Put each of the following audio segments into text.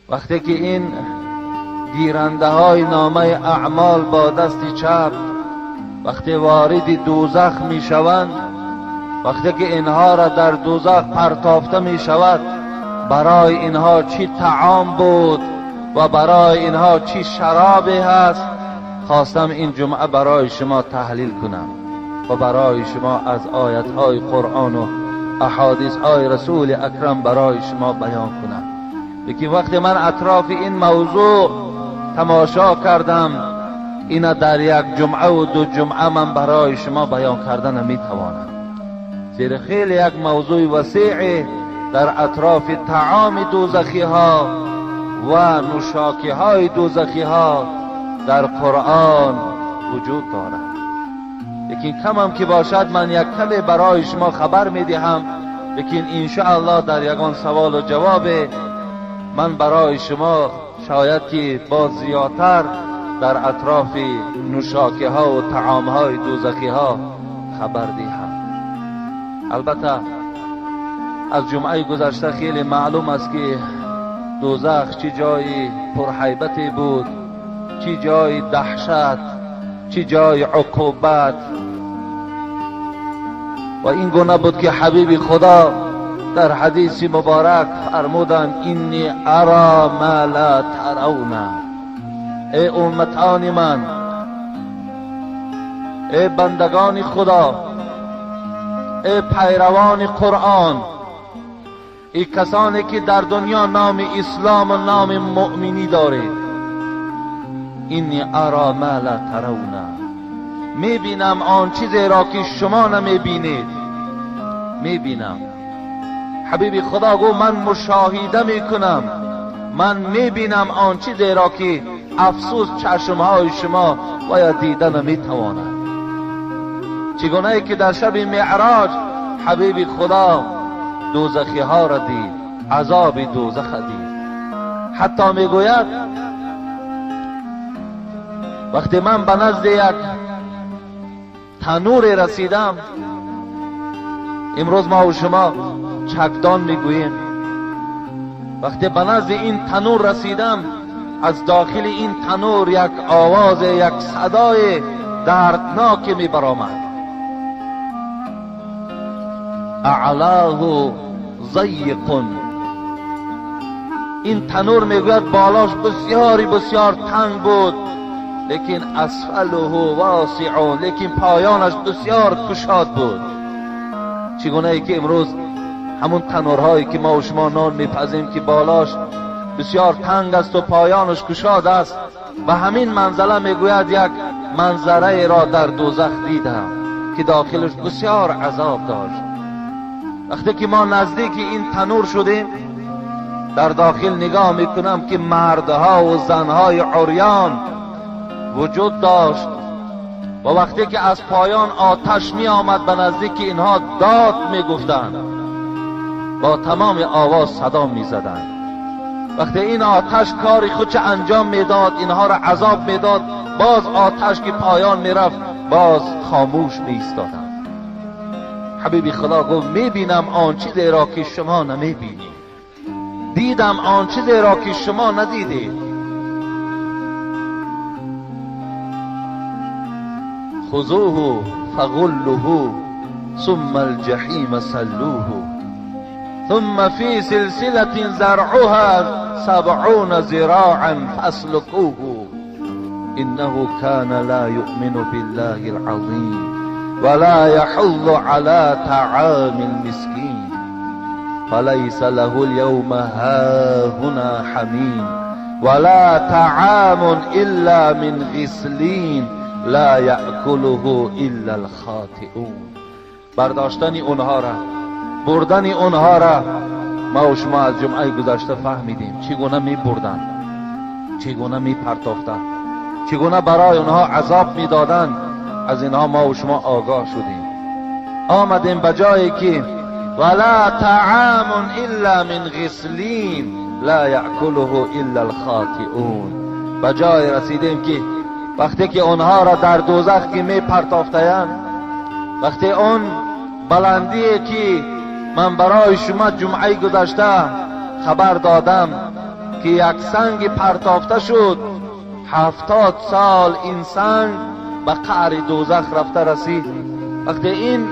وقتی که این گیرنده های نامه اعمال با دست چپ وقتی وارد دوزخ می شوند، وقتی که اینها را در دوزخ پرتافته می شود، برای اینها چی طعام بود و برای اینها چی شرابی هست، خواستم این جمعه برای شما تحلیل کنم و برای شما از آیت های قرآن و احادیث های رسول اکرم برای شما بیان کنم. لیکن وقتی من اطراف این موضوع تماشا کردم، اینا در یک جمعه و دو جمعه من برای شما بیان کردن نمیتوانم، زیرا خیلی یک موضوع وسیع در اطراف طعام دوزخی ها و نوشاکی های دوزخی ها در قرآن وجود دارد. لیکن کم هم که باشد من یک کمی برای شما خبر میدهم، لیکن انشاءالله در یگان سوال و جواب من برای شما شاید که باز زیادتر در اطراف نوشاکی ها و طعام های دوزخی ها خبر دهم. البته از جمعه گذشته خیلی معلوم است که دوزخ چه جای پرهیبتی بود، چه جای دهشت، چه جای عقوبت. و این گونه بود که حبیب خدا در حدیث مبارک فرمودند انی ارا ما لا ترون. ای امتان من، ای بندگان خدا، ای پیروان قرآن، ای کسانی که در دنیا نام اسلام و نام مؤمنی دارید، انی ارا ما لا ترون، میبینم آن چیزی را که شما نمیبینید، میبینم. حبیب خدا گو من مشاهده میکنم، من میبینم آن چیزی را که افسوس چشمهای شما باید دیده نمیتواند. چگونه ای که در شب معراج حبیب خدا دوزخی ها را دید، عذاب دوزخ دید. حتی میگوید وقتی من به نزد یک تنور رسیدم، امروز ما و شما چکدان میگوییم، وقتی به نزد این تنور رسیدم، از داخل این تنور یک آواز، یک صدای دردناک می برآمد. اعلاه ضیق، این تنور میگوید بالاش بسیاری بسیار تنگ بود، لیکن اسفله واسع، لیکن پایانش بسیار کشاد بود. چگونه ای که امروز همون تنورهایی که ما و شما نان میپزیم که بالاش بسیار تنگ است و پایانش کشاد است، و همین منزله میگوید یک منظره را در دوزخ دیدم که داخلش بسیار عذاب داشت. وقتی که ما نزدیک این تنور شدیم، در داخل نگاه میکنم که مردها و زنهای عریان وجود داشت، و وقتی که از پایان آتش می آمد به نزدیک اینها داد می گفتند، با تمام آواز صدا می زدند. وقتی این آتش کاری خودش انجام میداد، اینها را عذاب میداد، باز آتش که پایان میرفت باز خاموش می ایستادند. حبیبی خدا گفت میبینم آن چیزی را که شما نمیبینید، دیدم آن چیزی را که شما ندیدید. خذوه فغلوه ثم الجحیم صلوه ثم في سلسلة زرعها 70 ذراعا فاسلكوه إنه كان لا يؤمن بالله العظيم ولا يحض على طعام المسكين فليس له اليوم هاهنا حميم ولا طعام إلا من غسلين لا يأكله إلا الخاطئون. برداشتن اونها را، بردن اونها را ما و شما از جمعه گذشته فهمیدیم چگونه می بردن، چگونه می پرتافتن، چگونه برای اونها عذاب می دادن. از اینها ما و شما آگاه شدیم. آمدیم به جایی که ولا طعام الا من غسلین لا یأکله الا الخاطئون، به جای رسیدیم که وقتی که اونها را در دوزخ که می پرتافتند، وقتی اون بلندی که من برای شما جمعه گذشته خبر دادم، که یک سنگ پرتافته شد، 70 سال این سنگ به قعر دوزخ رفته رسید. وقتی این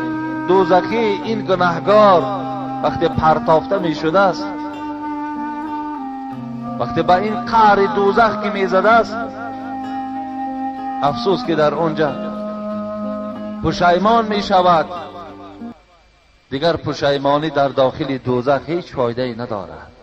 دوزخی، این گناهگار وقتی پرتافته می شده است، وقتی به این قعر دوزخ که می زده است، افسوس که در اونجا پشیمان می شود. دیگر پشیمانی در داخل دوزخ هیچ فایده ای ندارد.